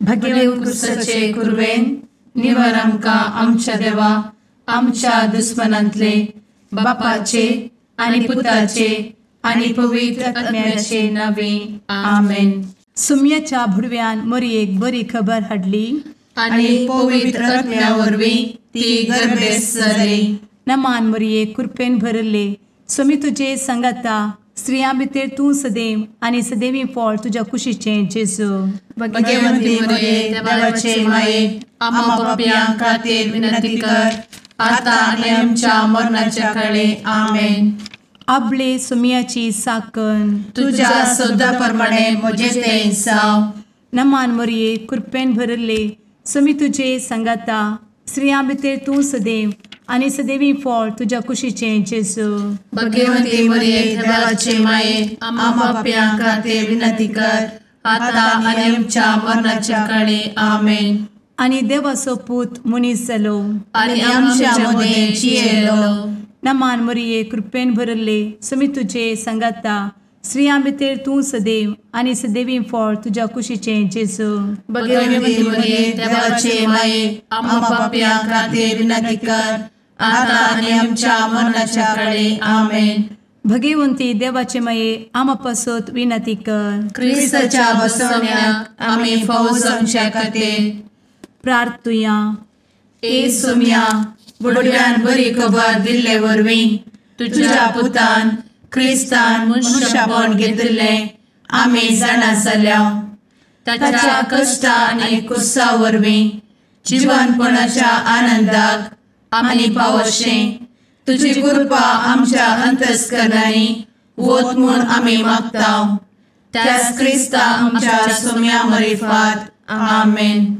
भगेव कुरवेन निवर आमकां आमच्या देवा आमच्या दुस्मनांतले बापाचे आनी पुताचे आनी पवित्र आत्म्याचे नावे आमेन. सुम्याच्या भुडव्यान मोरयेक बरी खबर हाडली आनी पवित्र आत्म्या वरवीं ती गर्भेस्त जाली. नमान मोरये, कृपेन भरले, स्वामी तुजे संगाता, स्त्रियां भितर तूं सदैव आनी सदैवी फळ तुज्या कुशीचें जेजू. भगवंती मोरये, देवाचे माये, आम्हा पापयां खातीर विनंती कर आता आनी आमच्या मरणाच्या काळे. आमेन. आपले सुम्याची साकन तुज्या सदा प्रमाणे म्हजें तें जावं. नमान मोरये, कृपेन भरले, स्वामी तुजे संगाता, स्त्रियां भितर तूं सदैव आनी सदैवी फळ तुज्या कुशीचें जेजू. भगवंती मोरये, देवाचे माये, आम्हा पापयां खातीर विनंती कर आता आनी आमच्या मरणाच्या काळे. आमेन. आनी देवाचो पूत मनीस जालो आनी आमच्या मदें जियेलो. नमान मोरये, कृपेन भरले, स्वामी तुजे संगाता, स्त्रियां भितर तूं सदैव आनी सदैवी फळ तुज्या कुशीचें जेजू. भगवंती मोरये, देवाचे माये, आम्हा पापयां खातीर विनंती कर आता आनी आमच्या मरणाच्या काळे. आमेन. भगवंती देवाचे माये, आम्हा पासत विनंती कर. क्रिस्ताच्या बसवण्याक आमी फावो जावच्या खातीर प्रार्थुया. ए सुम्या, बुडव्यान बरी खबर दिल्ले वरवीं तुज्या पुतान क्रिस्तान मनशापण घेतिल्लें आमी जाणा जाल्या. ताच्या कश्टा आनी कुसा वरवीं जिवनपणाच्या आनंदाक आमी पावशें तुजी कृपा आमच्या अंतस्करणांनी वत म्हूण आमी मागता. त्याच क्रिस्ता आमच्या सुम्या मरिफात. आमेन.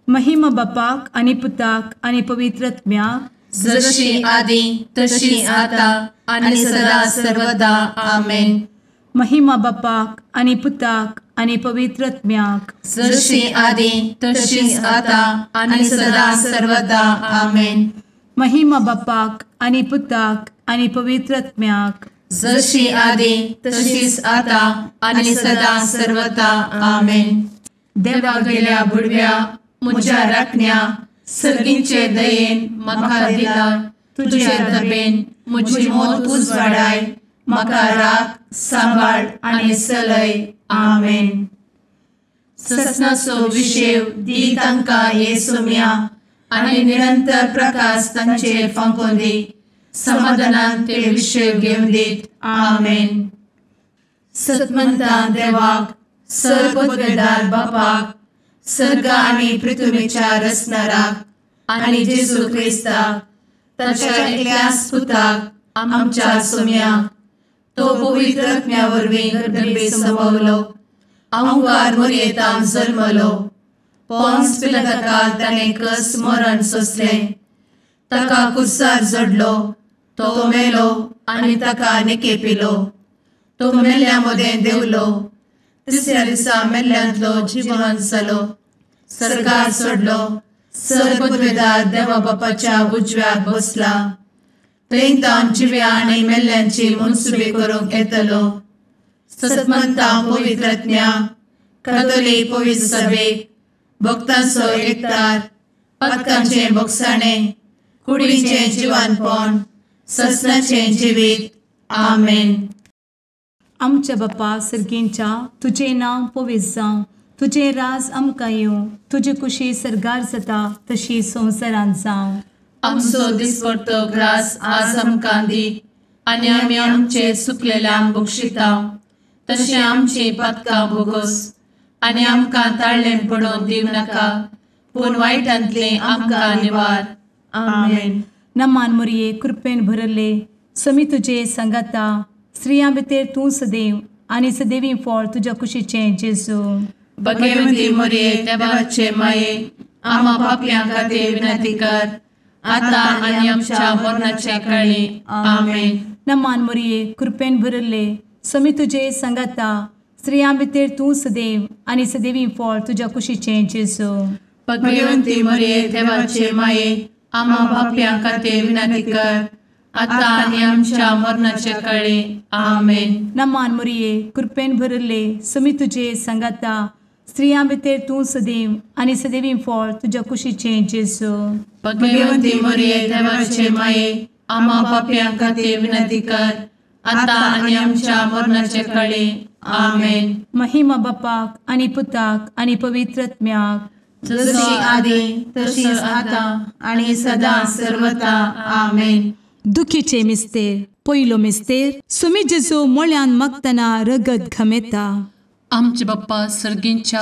महिमा बापाक आनी पुताक आनी पवित्र आत्म्याक, जशी आदी तशी आता आनी सदा सर्वदा. आमेन. महिमा बापाक आनी पुताक आनी पवित्र आत्म्याक, जशी आदी तशी आता आनी सदा सर्वदा. आमेन. महिमा बापाक आनी पुताक आनी पवित्र आत्म्याक, जशी आदी तशीच आता आनी सदा सर्वदा. आमेन. देवा गेल्या बुडव्या म्हज्या राखण्या सर्गींचे दयेन म्हाका दिला तुजे दबेन म्हजी मोत उजवाडाय, म्हाका राख सांबाळ आनी सलय. आमेन. ससनाचो विशेव दी तांकां हे सुम्या आनी निरंतर प्रकाश तांचेर फांकोवन दी, समाधानान ते विशेव घेवन दीत. आमेन. सतमंता देवाक, सर्वपदवेदार बापाक, सर्ग आनी पृथ्वीच्या रचणाराक आनी जेजू क्रिस्ताक ताच्या एकल्याच पुताक आमच्या सुम्याक, तो पवित्र आत्म्या वरवीं गर्भे संभवलो, अहंकार मोरयेतान जल्मलो, पोन्स पिलाताकाल ताणें कस मरण सोंसलें, ताका कुर्सार जडलो, तो मेलो आनी ताका निकेपिलो, तो मेल्ल्या मदें देंवलो, तिसऱ्या दिसा मेल्ल्यांतलो जिवन जालो, सर्गार सोडलो, सर्वपदवेदार देवा बापाच्या उजव्याक बसला, थंय तावन जिव्या आनी मेल्ल्यांची मनसुबी करूंक येतलो. सतमंता पवित्र आत्म्या, कातोलीक पवित्र सभेक, भक्तांचो एकतार, पातकांचें भोगसाणें, कुडीचें जिवानपण, ससनाचें जिवीत. आमेन. आमच्या बापा सर्गींच्या, तुजें नांव पवित्र जावं, तुजें राज आमकां येवं, तुजी कुशी सर्गार जाता तशी संवसारांत जावं. आमचो दिसपडतो ग्रास आज आमकां दी आनी आमी आमचे सुकलेल्यांक बक्षिता तशें आमची पातकां भोगोस आनी आमकां ताळ्ळें पडोवन दिवं नाका, पूण वायटांतलें आमकां निवार. आमेन. नमान मोरये, कृपेन भरले, स्वामी तुजे संगाता, स्त्रियां भितर तूं सदैव आनी सदैवी फळ तुज्या कुशीचें जेजू. भगवंती मोरये, देवाचे माये, आम्हा पापयां खातीर विनंती कर आता आनी आमच्या मरणाच्या काळी. आमेन. नमान मोरये, कृपेन भरले, स्वामी तुजे संगाता, स्त्रियां भितर तूं सदैव आनी सदैवी फळ तुज्या कुशीचें जेजू. भगवंती मोरये, देवाचे माये, आम्हा पापयां खातीर विनंती कर आता आनी आमच्या मरणाच्या काळी. आमेन. नमान मोरये, कृपेन भरले, स्वामी तुजे संगाता, स्त्रियां भितर तूं सदैव आनी सदैवी फळ तुज्या कुशीचें जेजू. भगवंती मरिये देवाचे माये, आम्हा पापयां खातीर विनंती कर, आतां आनी आमच्या मरणाचे कळे. आमेन. महिमा बापाक आनी पुताक आनी पवित्र आत्म्याक, जशी आदी तशीच आतां आनी सदां सर्वता. आमेन. दुखीचे मिस्तेर. पयलो मिस्तेर, सुमी जेजू मोळ्यान मागतना रगत घमेता. आमचे बाप्पा सर्गींच्या,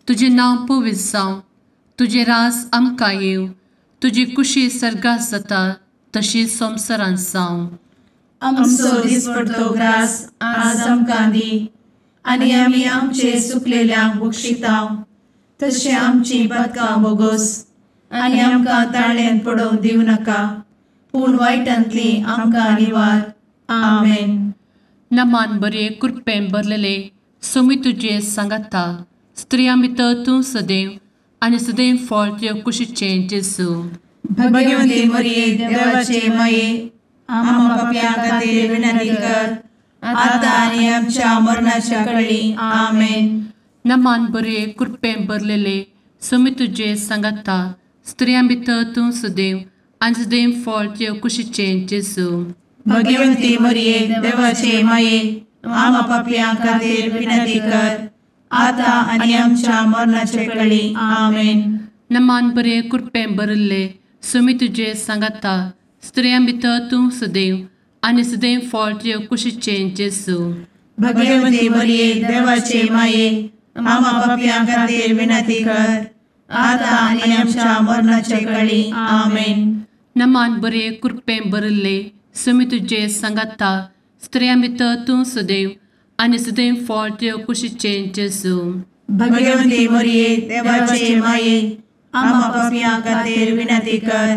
तुजें नांव पवित्र जावं, तुजें रास आमकां येवं, तुजी कुशी सर्गात जाता तशी संवसारांत जावं. आमचो दिसपडतो ग्रास आज आमकां दी, आनी आमी आमचे सुकलेल्यांक बक्षिता तशें आमची पातकां बोगोस, आनी आमकां ताळ्यान पडोवंक दिवं नाका, पूण वायटांतली आमकां निवार. आमेन. नमान बरे कृपेन भरलेले सोमी तुजे सांगाता, स्त्रियां भितर तूं सदैव आनी सदैव फळ तुज्या कुशीचें जेजू. भगवंती मरिये देवाचे माये, आम्हा पापयां खातीर विनंती कर, आतां आनी आमच्या मरणाच्या कळी. आमेन. नमान बरे कृपेन भरलेले सोमी तुजे सांगाता, स्त्रियां भितर तूं सदैव आनी सदैव फळ तुज्या कुशीचें जेजू. भगवंती मरिये देवाचे माये, आम्हा पापयां खातीर विनंती कर, आतां आनी आमच्या मरणाचे कळी. आमेन. नमान बरे कृपेन भरिल्ले सोमी तुजे सांगाता, स्त्रियां भितर तूं सदैव आनी सदैव फळ तुज्या कुशीचें जेजू. भगवंती मरिये देवाचे माये, आम्हा पापयां खातीर विनंती कर, आतां आनी आमच्या मरणाचे कळी. आमेन. नमान बरे कृपेन भरिल्ले सोमी तुजे सांगाता, स्त्रियां भितर तूं सदैव आनी सदैव फळ तुज्या कुशीचें जेजू. भगवंती मरिये देवाचे माये, आम्हा पापयां खातीर विनंती कर,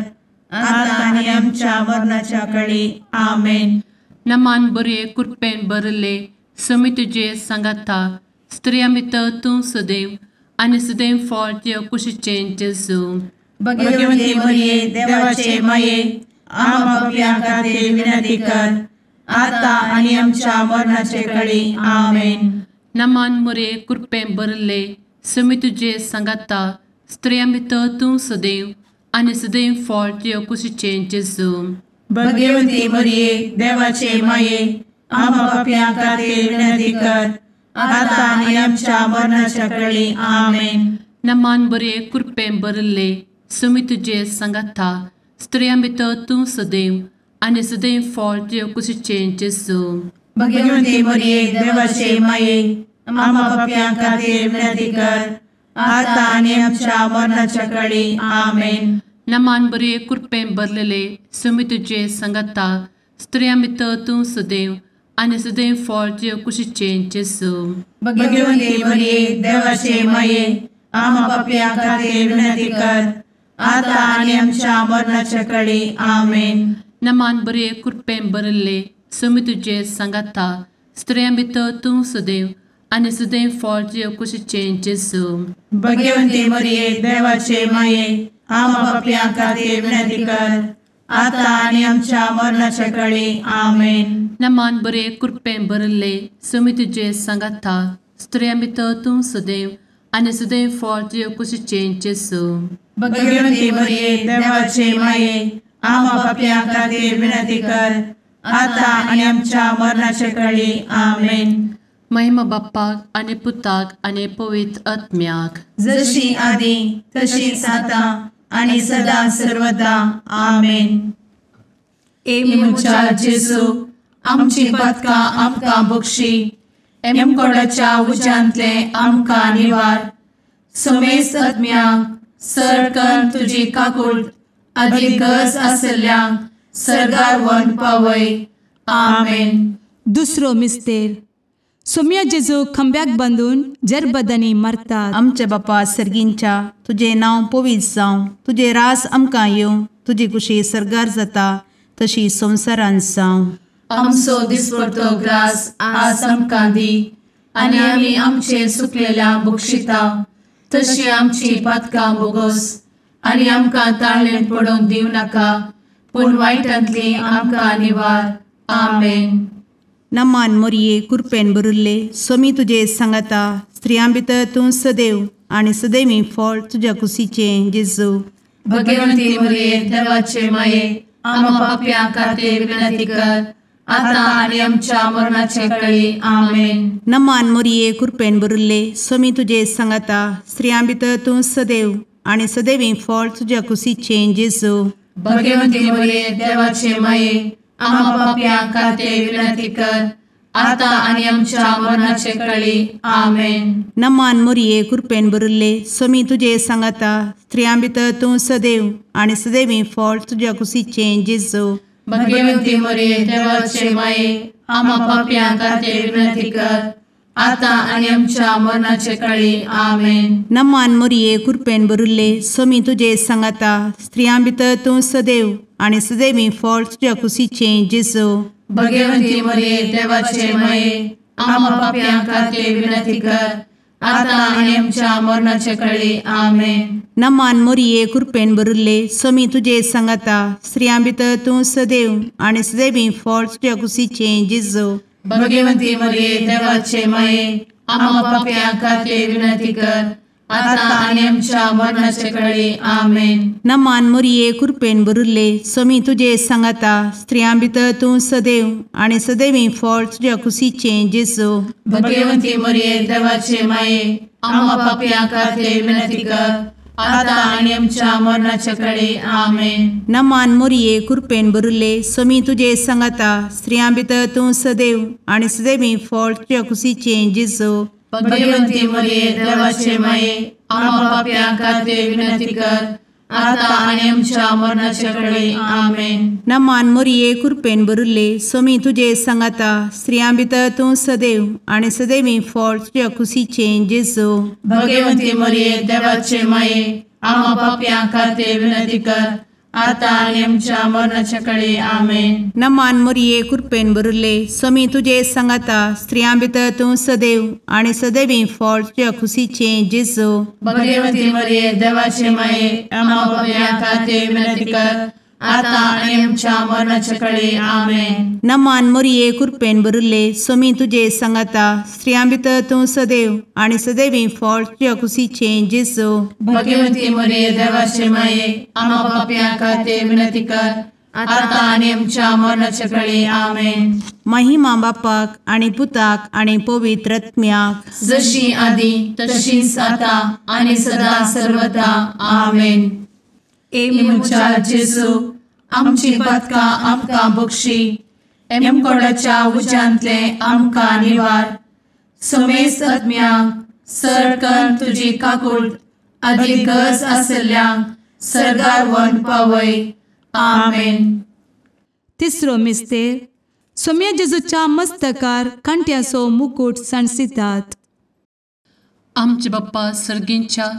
आतां आनी आमच्या मरणाच्या कळी. आमेन. नमान बरे कृपेन भरिल्ले सोमी तुजे सांगाता, स्त्रियां भितर तूं सदैव आनी सदैव फळ तुज्या कुशीचें जेजू. भगवंती मरिये देवाचे माये, आम्हा पापयां खातीर विनंती कर, आतां आनी आमच्या मरणाचे कळी. आमेन. नमान मरिये कृपेन भरिल्ले सोमी तुजे सांगाता, स्त्रियां भितर तूं सदैव आनी सदैव फळ तुज्या कुशीचें जेजू. भगवंती मरिये देवाचे माये, आम्हा पापयां खातीर विनंती कर, आतां आनी आमच्या मरणाच्या कळी. आमेन. नमान बरे कृपेन भरिल्ले सोमी तुजे सांगाता, स्त्रियां भितर तूं सदैव आनी सदैव फळ तुज्या कुशीचें जेजू. भगवंती मरिये देवाचे माये, आम्हा पापयां खातीर विनंती कर, आतां आनी आमच्या मरणाच्या कळी. आमेन. नमान बरे कृपेन भरलेले सोमी तुजे सांगाता, स्त्रियां भितर तूं सदैव आनी सदैव फळ तुज्या कुशीचें जेजू. भगवंती मरिये देवाचे माये, आम्हा पापयां खातीर विनंती कर, आतां आनी आमच्या मरणाच्या कळी. आमेन. नमान बरे कृपेन भरिल्ले सोमी तुजे सांगाता, स्त्रियां भितर तूं सदैव आनी सदैव फळ तुज्या कुशीचें जेजू. भगवंती मरिये देवाचे माये, आम्हा पापयां खातीर विनंती कर, आतां आनी आमच्या मरणाच्या कळी. आमेन. नमान बरे कृपेन भरिल्ले सोमी तुजे सांगाता, स्त्रियां भितर तूं सदैव आनी सदैव फळ तुज्या कुशीचें जेजू. भगवंती मरिये देवाचे माये, आम्हा पापयां खातीर विनंती कर, आतां आनी आमच्या मरणाचे कळी. आमेन. महिमा बाप्पाक आनी पुताक आनी पवित्र आत्म्याक, जशी आदी तशीच आतां आनी सदां सर्वदा. आमेन. ए म्हज्या जेजू, आमची पातकां आमकां बक्षी, एमकोडाच्या उज्यांतले आमकां निवार, समेस्त आत्म्यांक सर तुजी काकूट आदी गरज आशिल्ल्यांक सर्गार व्हरून पावय. आमेन. दुसरो मिस्तेर, सोम्या जेजू खांब्याक बांदून जरबदांनी मारतात. आमच्या बापा सर्गींच्या, तुजें नांव पवित्र जावं, तुजें रास आमकां येवं, तुजी कुशी सर्गार जाता तशी संवसारांत जावं. आमचो दिसपडतो ग्रास आज आमकां दी, आनी आमी आमचे सुकलेल्या बक्षिता तशी आमची पातकां बोगोस, आनी आमकां ताळ्ळेन पडोवंक दिवं नाका, पूण वायटांतली आमकां निवार. आमेन. नमान मोरये कृपेन भरिल्ले, स्वामी तुजे सांगाता, स्त्रियां भितर तूं सदैव आनी सदैवी फळ तुज्या कुशीचें जेजू। भगवंती मरिये देवाचे माये आम्हा पाप्यां खातीर विनंती कर आता आनी आमच्या मरणाचे वेळी। आमेन। नमान मोरये कृपेन भरिल्ले स्वामी तुजे सांगाता स्त्रियां भितर तूं सदैव आनी सदैवी फळ तुज्या कुशीचें जेजू। भगवंती मरिये देवाचे माये आम्हा पाप्यां खातीर विनंती कर आता आनी आमच्या मरणाचे वेळी। आमेन। नमान मोरये कृपेन भरिल्ले स्वामी तुजे सांगाता स्त्रियां भितर तूं सदैव आनी सदैवी फळ तुज्या कुशीचें जेजू। भगवंती मरिये देवाचे माये आम्हा पाप्यां खातीर विनंती कर आता आनी आमच्या मरणाचे वेळी। आमेन। नमान मोरये कृपेन भरिल्ले स्वामी तुजे सांगाता स्त्रियां भितर तूं सदैव आनी सदैवी फळ तुज्या कुशीचें जेजू। भगवंती मरिये देवाचे माये आम्हा पाप्यां खातीर विनंती कर आता आनी आमच्या मरणाचे वेळी। आमेन। नमान मोरये कृपेन भरिल्ले स्वामी तुजे सांगाता स्त्रियां भितर तूं सदैव आनी सदैवी फळ तुज्या कुशीचें जेजू। भगवंती मरिये देवाचे माये आम्हा पाप्यां खातीर विनंती कर आता आनी आमच्या मरणाचे वेळी। आमेन। नमान मोरये कृपेन भरिल्ले स्वामी तुजे सांगाता स्त्रियां भितर तूं सदैव आनी सदैवी फळ तुज्या कुशीचें जेजू। भगवंती मरिये देवाचे माये आम्हा पाप्यां खातीर विनंती कर आता आनी आमच्या मरणाचे वेळी। आमेन। नमान मोरये कृपेन भरिल्ले स्वामी तुजे सांगाता स्त्रियां भितर तूं सदैव आनी सदैवी फळ तुज्या कुशीचें जेजू। भगवंती मरिये देवाचे माये आम्हा पाप्यां खातीर विनंती कर आता आनी आमच्या मरणाचे वेळी। आमेन। नमान मोरये कृपेन भरिल्ले स्वामी तुजे सांगाता स्त्रियां भितर तूं सदैव आनी सदैवी फळ तुज्या कुशीचें जेजू। भगवंती मरिये देवाचे माये आम्हा पाप्यां खातीर विनंती कर आता आनी आमच्या मरणाचे वेळी। आमेन। नमान मोरये कृपेन भरिल्ले स्वामी तुजे सांगाता स्त्रियां भितर तूं सदैव आनी सदैवी फळ तुज्या कुशीचें जेजू। भगवंती मरिये देवाचे माये आम्हा पाप्यां खातीर विनंती कर आता आनी आमच्या मरणाचे वेळी। आमेन। नमान मोरये कृपेन भरिल्ले स्वामी तुजे सांगाता स्त्रियां भितर तूं सदैव आनी सदैवी फळ तुज्या कुशीचें जेजू। भगवंती मरिये देवाचे माये आम्हा पाप्यां खातीर विनंती कर आता आनी आमच्या मरणाचे वेळी। आमेन। महिमा बापाक आनी पुताक आनी पवित्र आत्म्याक जशी आदी तशीच आता आनी सदा सर्वदा। आमेन। ए म्हज्या जेजू आमची पातकां आमकां बक्षी एमकोडाच्या उज्यांतले आमकां निवार समेस्त आत्म्यांक सरकन तुजी काकूट आदी गरज आशिल्ल्यांक सर्गार व्हरून पावय। आमेन। तिसरो मिस्तेर सोम्या जेजूच्या मस्तकार कांट्याचो मुकूट सांडसितात। आमचे बाप्पा सर्गींच्या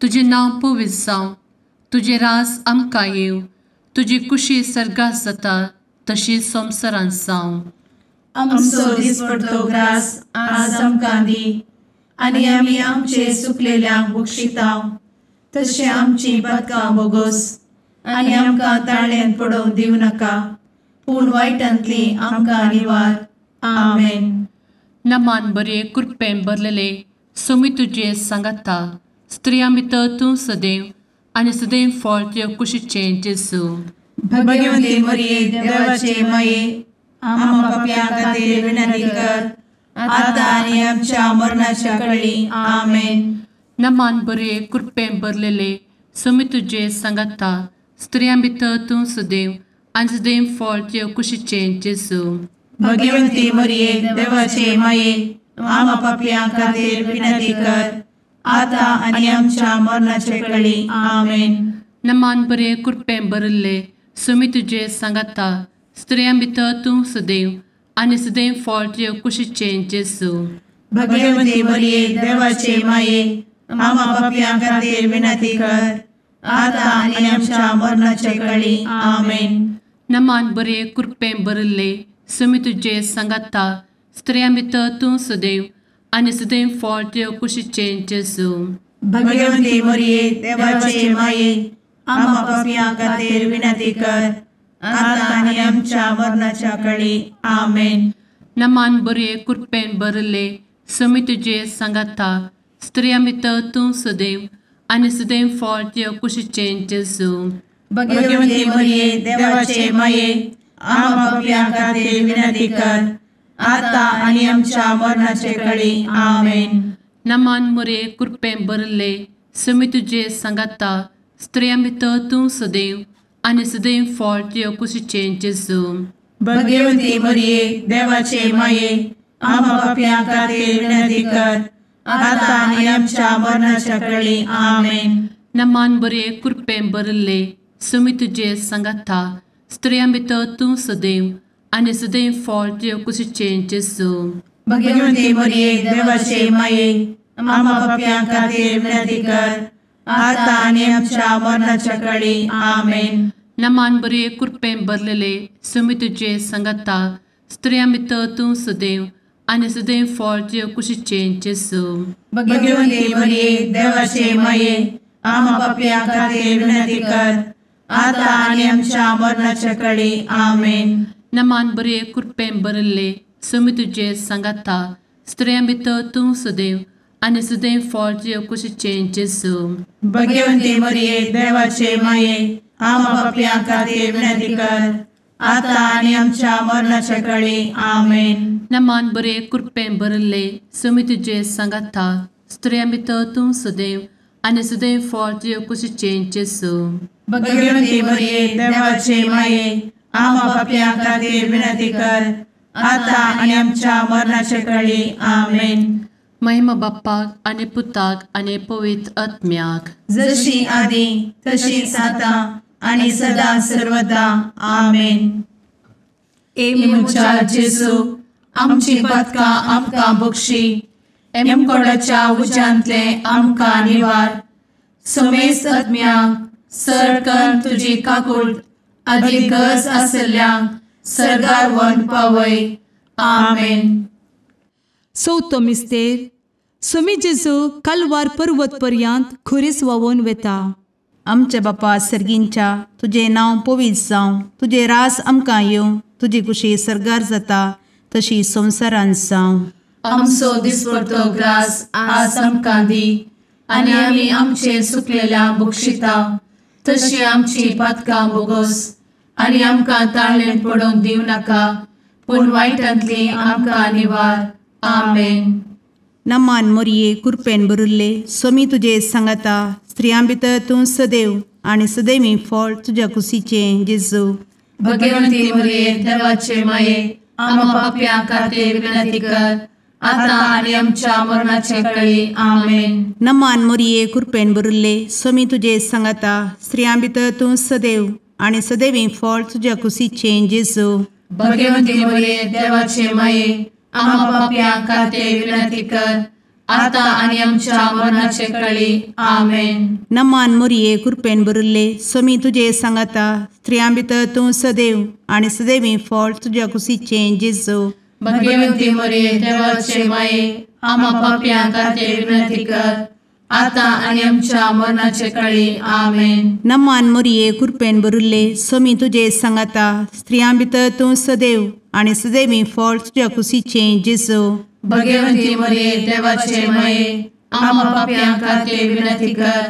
तुजें नांव पवित्र जावं, तुजें राज आमकां येवं, तुजी कुशी सर्गात जाता तशी संवसारांत जावं। आमचो दिसपडतो ग्रास आज आमकां दी आनी आमी आमचे सुकलेल्यांक बक्षिता तशें आमची पातकां बोगोस आनी आमकां ताळ्यान पडोवंक दिवं नाका पूण वायटांतली आमकां निवार। आमेन। नमान बरे कृपेन भरलेले स्वामी तुजे सांगाता स्त्रियां भितर तूं सदैव आनी सदैव फळ तुज्या कुशीचें जेजू। भगवंती मरिये देवाचे माये आम्हा पाप्यां खातीर विनंती कर आता आनी आमच्या मरणाच्या वेळी। आमेन। नमान बरे कृपेन भरलेले स्वामी तुजे सांगाता स्त्रियां भितर तूं सदैव आनी सदैव फळ तुज्या कुशीचें जेजू। भगवंती मरिये देवाचे माये आम्हा पाप्यां खातीर विनंती कर आता आनी आमच्या मरणाचे वेळी। आमेन। नमान बरे कृपेन भरिल्ले स्वामी तुजे सांगाता स्त्रियां भितर तूं सदैव आनी सदैव फळ तुज्या कुशीचें जेजू। भगवंती मरिये देवाचे माये आम्हा पाप्यां खातीर विनंती कर आता आनी आमच्या मरणाचे वेळी। आमेन। नमान बरे कृपेन भरिल्ले स्वामी तुजे सांगाता स्त्रियां भितर तूं सदैव आनी सदैव फळ तुज्या कुशीचें जेजू। भगवंती मरिये देवाचे माये आम्हा पाप्यां खातीर विनंती कर आता आनी आमच्या मरणाच्या वेळी। आमेन। नमान बरे कृपेन भरिल्ले समी तुजे सांगाता, स्त्रियां भितर तूं सदैव आनी सदैव फळ तुज्या कुशीचें जेजू। भगवती मरिये देवाचे माये, आम्हा पाप्यां खातीर विनंती कर, आता आनी आमच्या मरणाचे कळी। आमेन। नमान मोरये, कृपेन भरिल्ले, समी तुजे सांगाता, स्त्रियां भितर तूं सदैव आनी सदैव फळ तुज्या कुशीचें जेजू। भगवती मरिये देवाचे माये, आम्हा पाप्यां खातीर विनंती कर, आता आनी आमच्या मरणाच्या कळी। आमेन। नमान बरे, कृपेन भरिल्ले, समी तुजे सांगाता, स्त्रियां भितर तूं सदैव आनी सदैव फळ तुज्या कुशीचें जेजू। भगवती मरिये देवाचे माये, आम्हा पाप्यां खातीर विनंती कर, आता आनी आमच्या मरणाच्या कळी। आमेन। नमान बरे, कृपेन भरिल्ले, समी तुजे सांगाता, स्त्रियां भितर तूं सदैव आनी सदैव फळ तुज्या कुशीचें जेजू। भगवती मरिये देवाचे माये, आम्हा पाप्यां खातीर विनंती कर, आता आनी आमच्या मरणाच्या कळी। आमेन। नमान बरे, कृपेन भरिल्ले, समी तुजे सांगाता, स्त्रियां भितर तूं सदैव आनी सदैव फळ तुज्या कुशीचें जेजू। भगवती मरिये देवाचे माये, आम्हा पाप्यां खातीर विनंती कर, आता आनी आमच्या मरणाच्या कळी। आमेन। नमान बरे, कृपेन भरिल्ले, समी तुजे सांगाता, स्त्रियां भितर तूं सदैव आनी सदैव फळ तुज्या कुशीचें जेजू। भगवती मरिये देवाचे माये, आम्हा पाप्यां खातीर विनंती कर, आता आनी आमच्या मरणाच्या कळी। आमेन। महिमा बाप्पाक आनी पुताक आनी पवित्र आत्म्याक, जशी आदी तशीच आता आनी सदा सर्वदा। आमेन। ए म्हज्या जेजू, आमची पातकां आमकां बक्षी, एमकोडाच्या उज्यांतले आमकां निवार, समेस्त आत्म्यांक सरकन तुजी काकूट आदी गरज आसल्ल्यांक सर्गार व्हरून पावय। आमेन। चवथो मिस्तेर, स्वामी जेजू कालवार पर्वत पर्यंत खुरीस व्हांवून वेता। आमच्या बापा सर्गींच्या, तुजें नांव पवित्र जावं, तुजें राज आमकां येवं, तुजी कुशी सर्गार जाता तशी संवसारांत जावं। आमचो दिसपडतो ग्रास आज आमकां दी, आनी आमी आमचे सुकलेल्या बक्षिता तशी आमची पातकां बोगोस, आनी आमकां ताळेन पडोवंक दिवं नाका, पूण वायटांतली आमकां निवार। आमेन। नमान मोरये, कृपेन भरिल्ले, स्वामी तुजे सांगाता, स्त्रियां भितर तूं सदैव आनी सदैवी फळ तुज्या कुशीचें जेजू। भगवती मरिये देवाचे माये, आम्हा पाप्यां खातीर विनंती कर, आता आनी आमच्या मरणाचे कळी। आमेन। नमान मोरये, कृपेन भरिल्ले, स्वामी तुजे सांगाता, स्त्रियां भितर तूं सदैव आनी सदैवी फळ तुज्या कुशीचें जेजू। भगवती मरिये देवाचे माये, आम्हा पाप्यां खातीर विनंती कर, आता आनी आमच्या मरणाचे कळी। आमेन। नमान मोरये, कृपेन भरिल्ले, स्वामी तुजे सांगाता, स्त्रियां भितर तूं सदैव आनी सदैवी फळ तुज्या कुशीचें जेजू। भगवती मरिये देवाचे माये, आम्हा पाप्यां खातीर विनंती कर, आता आनी आमच्या मरणाचे कळी। आमेन। नमान मोरये, कृपेन भरिल्ले, स्वामी तुजे सांगाता, स्त्रियां भितर तूं सदैव आनी सदैवी फळ तुज्या कुशीचें जेजू। भगवती मरिये देवाचे माये, आम्हा पाप्यां खातीर विनंती कर,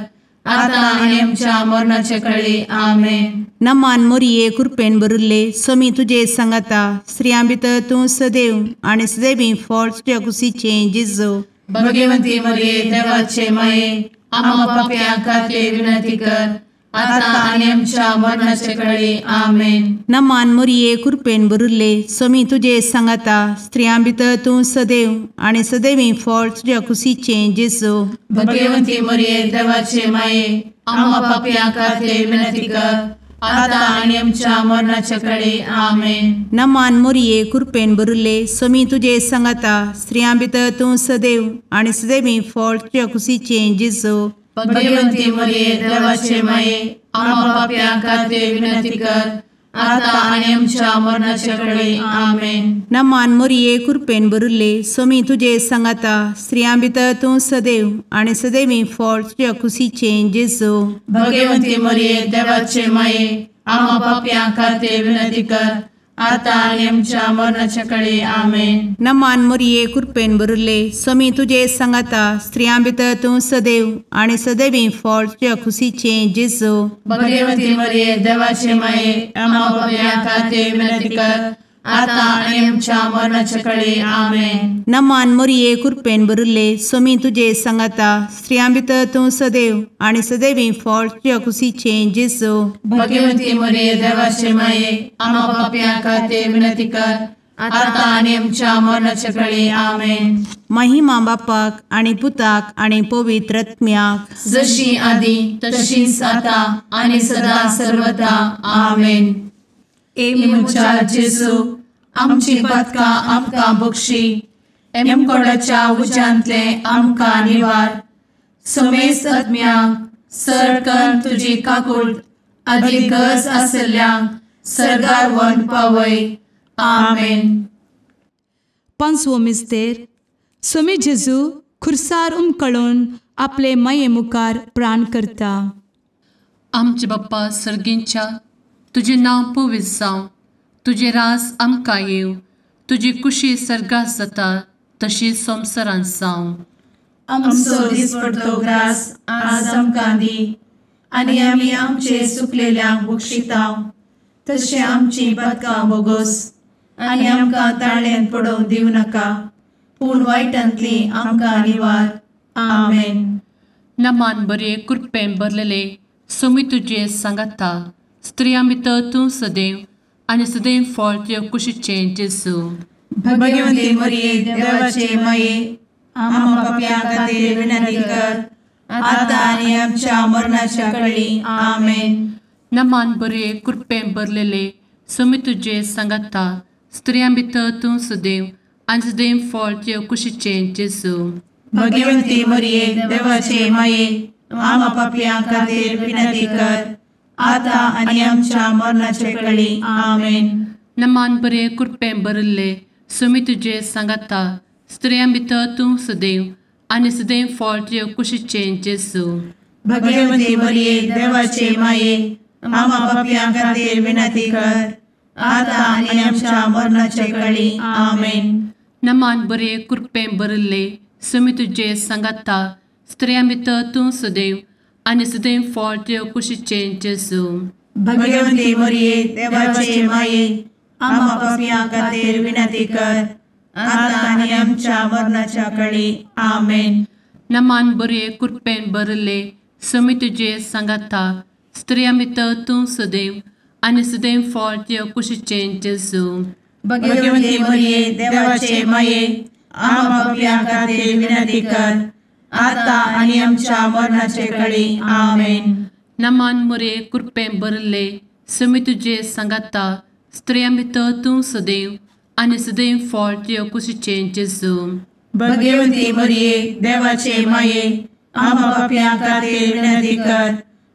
आता आनी आमच्या मरणाचे कळी। आमेन। नमान मोरये, कृपेन भरिल्ले, स्वामी तुजे सांगाता, स्त्रियां भितर तूं सदैव आनी सदैवी फळ तुज्या कुशीचें जेजू। भगवती मरिये देवाचे माये, आम्हा पाप्यां खातीर विनंती कर, आता आनी आमच्या मरणाचे कळी। आमेन। नमान मोरये, कृपेन भरिल्ले, स्वामी तुजे सांगाता, स्त्रियां भितर तूं सदैव आनी सदैवी फळ तुज्या कुशीचें जेजू। भगवती मरिये देवाचे माये, आम्हा पाप्यां खातीर विनंती कर, आता आनी आमच्या मरणाचे कळी। आमेन। नमान मोरये, कृपेन भरिल्ले, स्वामी तुजे सांगाता, स्त्रियां भितर तूं सदैव आनी सदैवी फळ तुज्या कुशीचें जेजू। भगवती मरिये देवाचे माये, आम्हा पाप्यां खातीर विनंती कर, आता आनी आमच्या मरणाचे कळी। आमेन। नमान मोरये, कृपेन भरिल्ले, स्वामी तुजे सांगाता, स्त्रियां भितर तूं सदैव आनी सदैवी फळ तुज्या कुशीचें जेजू। भगवती मरिये देवाचे माये, आम्हा पाप्यां खातीर विनंती कर, आतां आनी आमच्या मरणाच्या कळे. आमेन. नमान मोरये कृपेन भरिल्ले, स्वामी तुजे सांगाता, स्त्रियां भितर तूं सदैव आनी सदैवी फळ तुज्या खुशीचें जेजू. भगवती मरिये देवाचे माये, आम्हा पाप्यां खातीर विनंती कर, आतां आनी आमच्या मरणाच्या कळे. आमेन. नमान मोरये कृपेन भरिल्ले, स्वामी तुजे सांगाता, स्त्रियां भितर तूं सदैव आनी सदैवी फळ तुज्या खुशीचें जेजू. भगवती मरिये देवाचे माये, आम्हा पाप्यां खातीर विनंती कर, आतां आनी आमच्या मरणाच्या कळे. आमेन. महिमा बापाक आनी पुताक आनी पवित्र आत्म्याक, जशी आदी तशीच आतां आनी सदा सर्वदा. आमेन. ए म्हज्या जेजू, आमची पातकां आमकां बक्षी, एमकोडाच्या उज्यांतले आमकां निवार, समेस्त आत्म्यांक सरकन तुजी काकूट आदी गरज आशिल्ल्यांक सर्गार व्हरून पावय. आमेन. पांचवो मिस्तेर. स्वामी जेजू खुर्सार उमकळून आपले माये मुखार प्राण करता. आमचे बाप्पा सर्गींच्या, तुजें नांव पवित्र जावं, तुजें राज आमकां येवं, तुजी कुशी सर्गात जाता तशी संवसारांत जावं. आमचो दिसपडतो ग्रास आज आमकां दी, आनी आमी आमचे चुकलेल्यांक बक्षिता तशें आमची पातकां बोगोस, आनी आमकां ताळ्यांत पडोवंक दिवं नाका, पूण वायटांतली आमकां निवार. आमेन. नमान बरे कृपेन भरलेले, स्वामी तुजे सांगाता, स्त्रियां भितर तूं सदैव आनी सदैव फळ तुज्या कुशीचें जेजू. भगवती मरिये देवाचे माये, आम्हा पाप्यां खातीर विनंती कर, आतां आनी आमच्या मरणाच्या कळी. आमेन. नमान बरे कृपेन भरलेले, स्वामी तुजे सांगाता, स्त्रियां भितर तूं सदैव आनी सदैव फळ तुज्या कुशीचें जेजू. भगवती मरिये देवाचे माये, आम्हा पाप्यां खातीर विनंती कर, आतां आनी आमच्या मरणाचे कळी. आमेन. नमान बरे कृपेन भरिल्ले, स्वामी तुजे सांगाता, स्त्रियां भितर तूं सदैव आनी सदैव फळ तुज्या कुशीचें जेजू. भगवती मरिये देवाचे माये, आम्हा पाप्यां खातीर विनंती कर, आतां आनी आमच्या मरणाचे कळी. आमेन. नमान बरे कृपेन भरिल्ले, स्वामी तुजे सांगाता, स्त्रियां भितर तूं सदैव आनी सदैव फळ तुज्या कुशीचें जेजू. भगवती मरिये देवाचे माये, आम्हा पाप्यां खातीर विनंती कर, आतां आनी आमच्या मरणाच्या कळी. आमेन. नमान बरे कृपेन भरिल्ले, स्वामी तुजे सांगाता, स्त्रियां भितर तूं सदैव आनी सदैव फळ तुज्या कुशीचें जेजू. भगवती मरिये देवाचे माये, आम्हा पाप्यां खातीर विनंती कर, आतां आनी आमच्या मरणाचे कळी. आमेन. नमान मरिये कृपेन भरिल्ले, स्वामी तुजे सांगाता, स्त्रियां भितर तूं सदैव आनी सदैव फळ तुज्या कुशीचें जेजू. भगवती मरिये देवाचे माये, आम्हा पाप्यां खातीर विनंती कर,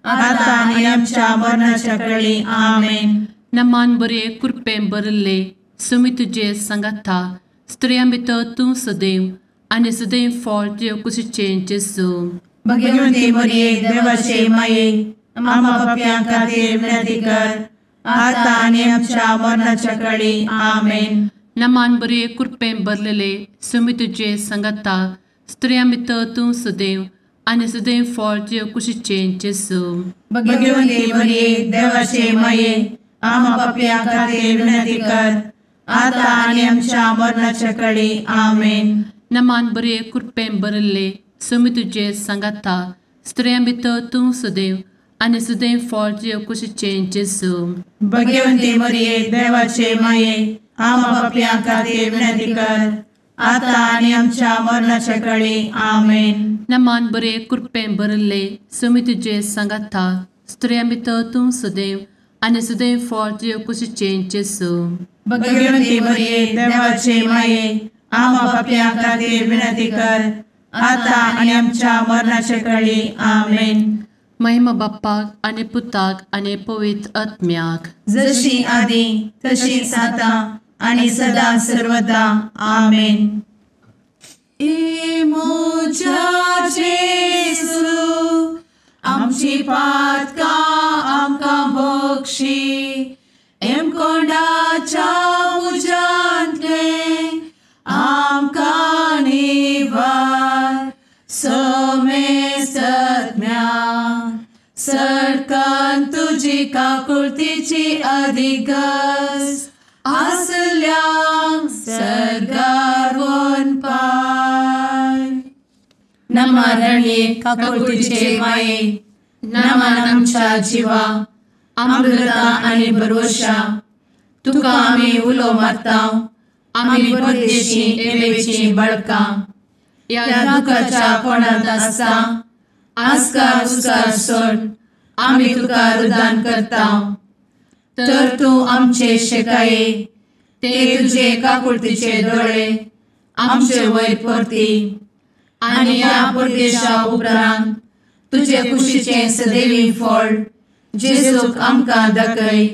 आतां आनी आमच्या मरणाच्या कळी. आमेन. नमान बरे कृपेन भरिल्ले, स्वामी तुजे सांगाता, स्त्रियां भितर तूं सदैव आनी सदैव फळ तुज्या कुशीचें जेजू. भगवती मरिये देवाचे माये, आम्हा पाप्यां खातीर विनंती कर, आतां आनी आमच्या मरणाच्या कळी. आमेन. नमान बरे कृपेन भरलेले, स्वामी तुजे सांगाता, स्त्रियां भितर तूं सदैव आनी सदैव फळ तुज्या कुशीचें जेजू. भगवती मरिये देवाचे माये, आम्हा पाप्यां खातीर विनंती कर, आतां आनी आमच्या मरणाच्या कळी. आमेन. नमान बरे कृपेन भरिल्ले, स्वामी तुजे सांगाता, स्त्रियां भितर तूं सदैव आनी सदैव फळ तुज्या कुशीचें जेजू. भगवती मरिये देवाचे माये, आम्हा पाप्यां खातीर विनंती कर, आतां आनी आमच्या मरणाच्या कळी. आमेन. नमान बरे कृपेन भरिल्ले, स्वामी तुजे सांगाता, स्त्रियां भितर तूं सदैव आनी सदैव फळ तुज्या कुशीचें जेजू. भगवती मरिये देवाचे माये, आम्हा पाप्यां खातीर विनंती कर, आतां आनी आमच्या मरणाच्या कळी. आमेन. महिमा बाप्पाक आनी पुताक आनी पवित्र आत्म्याक, जशी आदी तशीच आतां आनी सदा सर्वदा. आमेन. ए म्हज्या जेजू, आमची पातकां आमकां बक्षी, एमकोंडाच्या तुजी काकुळतीची अधिक गरज आसल्यांक सर्गार वनपाय. नमा रणये काकुळतीचे माये, नमन आमच्या जिवा, अमृता आनी भरवशा, तुका आमी उलो मारता, आमी परदेशी एवेची बळकां, ह्या दुखाच्या कोणांत आसता आस्कार उस्कार सोड आमी तुका रुदान करता. तर तूं आमचे शेकाये ते तुजे काकुळतीचे दोळे आमचे वयर परती आनी ह्या परदेशा उपरांत तुजे कुशीचें सदैवी फळ जेजूक आमकां दाखय.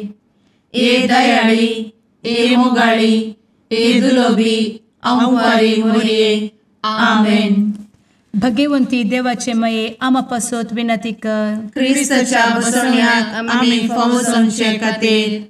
ए दयाळी, ए मोगाळी, ए दुलोबी अंवारी मोरये. आमेन. भगवंती देवाचे मये आमा पासत विनंती कर. क्रिस्ताच्या बसवण्याक आमी फावो जावचे खातीर.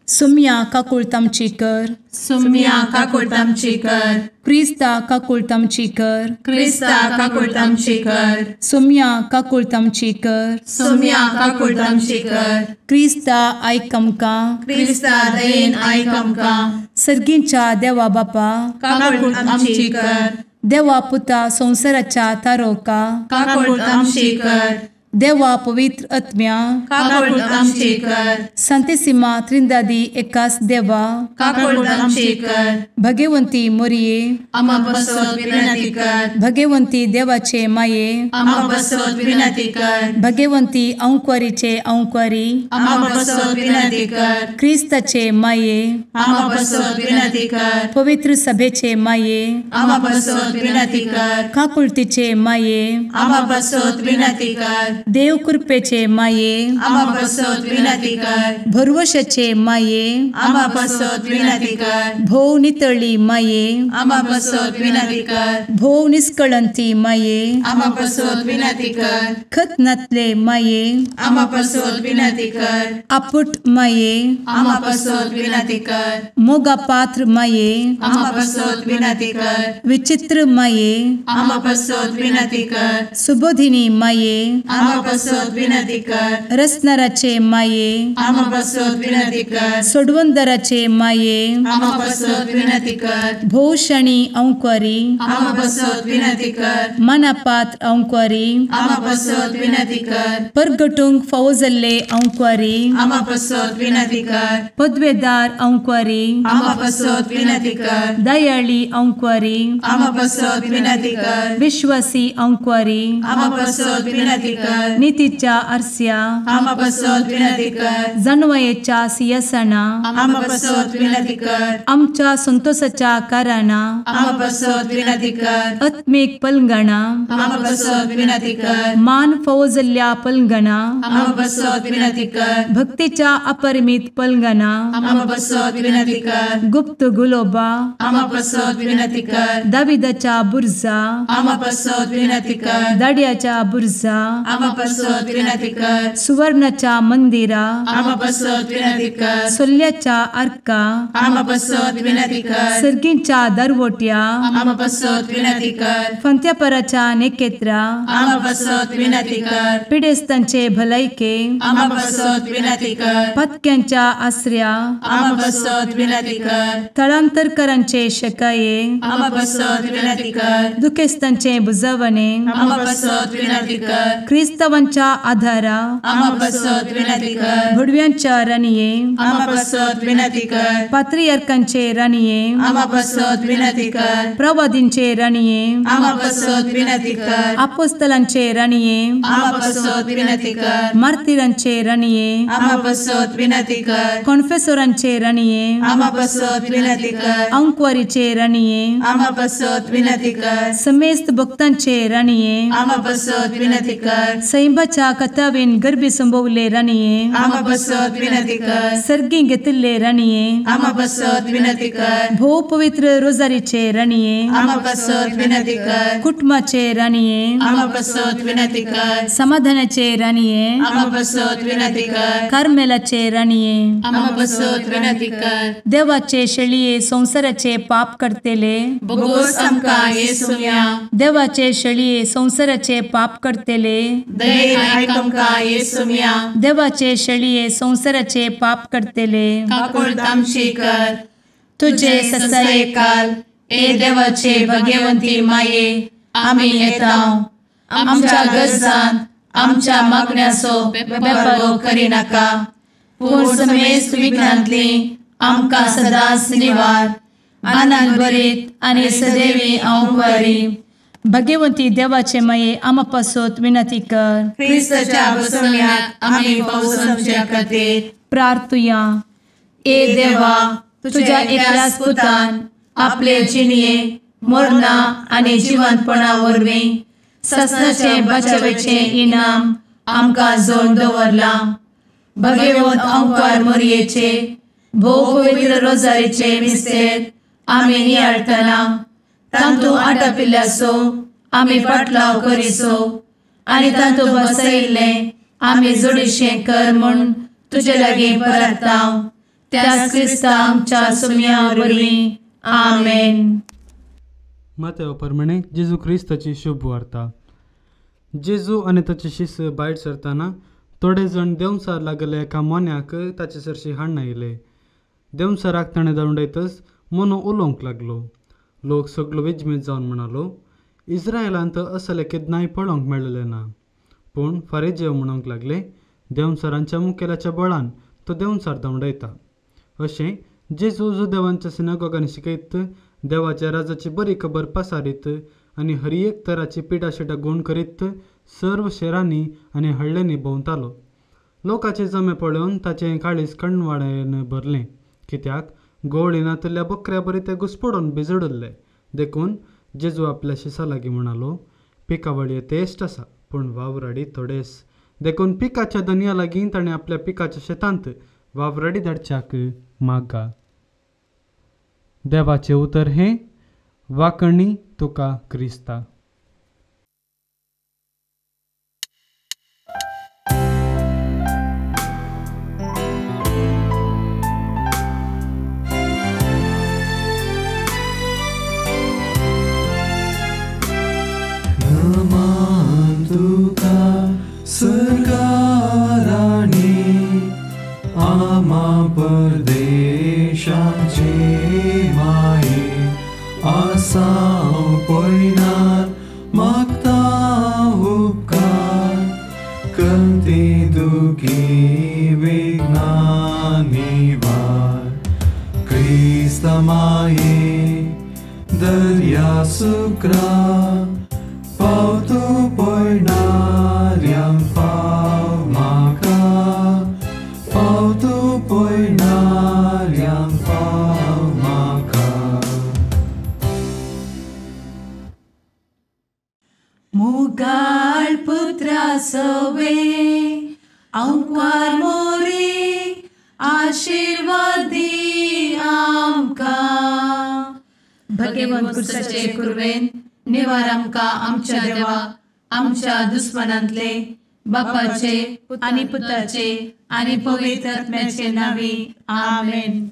सुम्या काकुळत आमची कर. सुम्या काकुळत आमची कर. क्रिस्ता काकुळत आमची कर. क्रिस्ता काकुळत आमची कर. सुम्या काकुळत आमची कर. सुम्या काकुळत आमची कर. क्रिस्ता आयक आमकां. क्रिस्ता दयेन आयक आमकां. सर्गींच्या देवा बापा काकुळत आमची कर. देवा पुता संवसाराच्या तारोका काकुळत आमची कर. देवा पवित्र आत्म्या काकुळत आमची कर. संतेसिमा त्रिंदादी एकास देवा काकुळत आमची कर. भगवंती मोरये आमा पासत विनंती कर. भगवंती देवाचे माये आमा पासत विनंती कर. भगवंती अंकुरीचे अंकुरी आमा पासत विनंती कर. क्रिस्ताचे माये आमा पासत विनंती कर. पवित्र सभेचे माये आमा पासत विनंती कर. काकुळतीचे माये आमा पासत विनंती कर. देव कृपेचे माये आमा पासत विनंती कर. भरवशाचे माये आमा पासत विनंती कर. भोव नितळी माये आमा पासत विनंती कर. भोव निष्कळंती माये आमा पासत विनंती कर. खत नातले माये आमा पासत विनंती कर. आपुट माये आमा पासत विनंती कर. मोगा पात्र माये आमा पासत विनंती कर. विचित्र माये आमा पासत विनंती कर. सुबोधिनी माये आमा पासत विनंती कर. रसनाराचे माये आमा पासत विनंती कर. सोडवंदराचे माये आमा पासत विनंती कर. भोवशणी अंकुरी आमा पासत विनंती कर. मनापात्र अंकुरी आमा पासत विनंती कर. परगटूंक फावो जाल्ले अंकुरी आमा पासत विनंती कर. पदवेदार अंकुरी आमा पासत विनंती कर. दयाळी अंकुरी आमा पासत विनंती कर. विश्वासी अंकुरी आमा पासत विनंती कर. नितीच्या आरस्या आमा पासत विनंती कर. जानवयेच्या सिंहासना आमा पासत विनंती कर. आमच्या संतोषाच्या कारणा आमा पासत विनंती कर. आत्मीक पलंगणा आमा पासत विनंती कर. मान फावो जाल्ल्या पलंगणा आमा पासत विनंती कर. भक्तीच्या अपरिमित पलंगणा आमा पासत विनंती कर. गुप्त गुलोबा आमा पासत विनंती कर. दाविदाच्या बुर्जा आमा पासत विनंती कर. दाड्याच्या बुर्जा आमा पासत विनंती कर. सुवर्णाच्या मंदिरा आमा पासत विनंती कर. सोल्ल्याच्या आर्का आमा पासत विनंती कर. सर्गींच्या दरवट्या आमा पासत विनंती कर. फंत्यापराच्या नेकेत्रा आमा पासत विनंती कर. पिडेस्तांचे भलायके आमा पासत विनंती कर. पत्क्यांच्या आसऱ्या आमा पासत विनंती कर. थळांतरकरांचे शकाये आमा पासत विनंती कर. दुखेस्तांचे बुजवणे आमा पासत विनंती कर. क्रिस्तावांच्या आधारा आमा पासत विनंती कर. भुडव्यांच्या राणये आमा पासत विनंती कर. पात्रियार्कांचे राणये आमा पासत विनंती कर. प्रवादींचे राणये आमा पासत विनंती कर. आपोस्तलांचे राणये आमा पासत विनंती कर. मार्तिरांचे राणये आमा पासत विनंती कर. कॉन्फेसोरांचे राणये आमा पासत विनंती कर. अंकुवारीचे राणये आमा पासत विनंती कर. समेस्त भक्तांचे राणये आमा पासत विनंती कर. सैंबाच्या कथावेन गर्भी संभवले राणये आमा पासत विनंती कर. सर्गी घेतिल्ले राणये आमा पासत विनंती कर. भोव पवित्र रोजारीचे राणये आमा पासत विनंती कर. कुटुंबाचे राणये आमा पासत विनंती कर. समाधानाचे राणये आमा पासत विनंती कर. कार्मेलाचे राणये आमा पासत विनंती कर. देवाचे शेळये संवसाराचे पाप करतेले बोगोस आमकां येसुम्या देवाचे शेळये संवसाराचे पाप करतेले दयेन आयक आमकां येसुम्या. देवाचे शेळये संवसाराचे पाप करतले काकुळट आमची कर. तुजे ससायेकाल ए देवाचे भगवंती माये आमी येता आमच्या गरजान आमच्या मागण्याचो बेपर्वो करिनाका पूण समेस्त विघ्नांतली आमकां सदांच निवार. आनंद भरीत आनी सदैवी अंवकारी. भगवंती देवाचे माये आमा पासत विनंती कर. क्रिस्ताच्या बसवण्याक आमी पावसाच्या खातीर प्रार्थुया. ए देवा तुझ्या एकल्याच पुतान आपले जिणये मरणा आनी जिवंतपणा वरवीं ससनाचे बचावेचे इनाम आमकां जोड दवरलां. भगवंत अंकार मोरयेचे भोव पवित्र रोजारीचे मिस्तेर आमी नियाळटना तांतू आटापिल्ल्याचो आमी पाटलाव करिसो आनी तांतू बसयिल्लें आमी जोडीशें कर म्हूण तुजे लागीं परता त्याच क्रिस्ता आमच्या सुम्या वरवीं. आमेन. मातेव परमाणे जेजू क्रिस्ताची शुभ वार्ता. जेजू आनी ताचे शिष्य भायर सरतना थोडे जण देंवचार लागले एका मोन्याक ताचे सरशी हाडून आयले. देंवचाराक ताणें धांवडायतच मोनो उलोवंक लागलो. लोक सगलो विजमीत जावन म्हणालो, इस्रायलांत असलें केन्नाय पळोवंक मेळलें ना. पूण फारीजेव म्हणूंक लागले, देंवचारांच्या मुखेल्याच्या बळान तो देंवचार धांवडायता. अशें जेजू जुदेवांच्या सिनागोगांनी शिकयत देवाच्या राजाची बरी खबर पसारीत आनी हर एक तराची पिडाशिडा गुण करीत सर्व शेरांनी आनी हळ्ळ्यांनी भोंवतालो. लोकाचे जमे पळोवन ताचें काळीज कणवाड्यान भरलें, कित्याक गोवळी नातल्या बकऱ्या बरी ते घुसपडून भिजडुल्ले. देखून जेजू आपल्या शिसा लागीं म्हणालो, पिकावळी तेश्ट आसा पूण वावराडी थोडेस. देखून पिकाच्या दनया लागीं ताणें आपल्या पिकाच्या शेतांत वावराडी धाडच्याक मागा. देवाचें उतर हें वाकणी तुका क्रिस्ता. नमन तुका सरकाराणी आमा परदेशाचे माये आसाव पयनार मागता उपकार कंती दुखी विघ्ना निवार. क्रिस्ता माये दर्या सुक्रा पावतो पयणाऱ्यांक पाव म्हाका पावतो पयणाऱ्यांक पाव म्हाका. मुगाळ पुत्रा सवे अंकार मोरे आशीर्वादी आमकां. भगवंत कुर्साचे कुर्वेन निवार आमकां आमच्या देवा आमच्या दुस्मनांतले बापाचे आनी पुताचे आनी पवित्र आत्म्याचे नांवी. आमेन.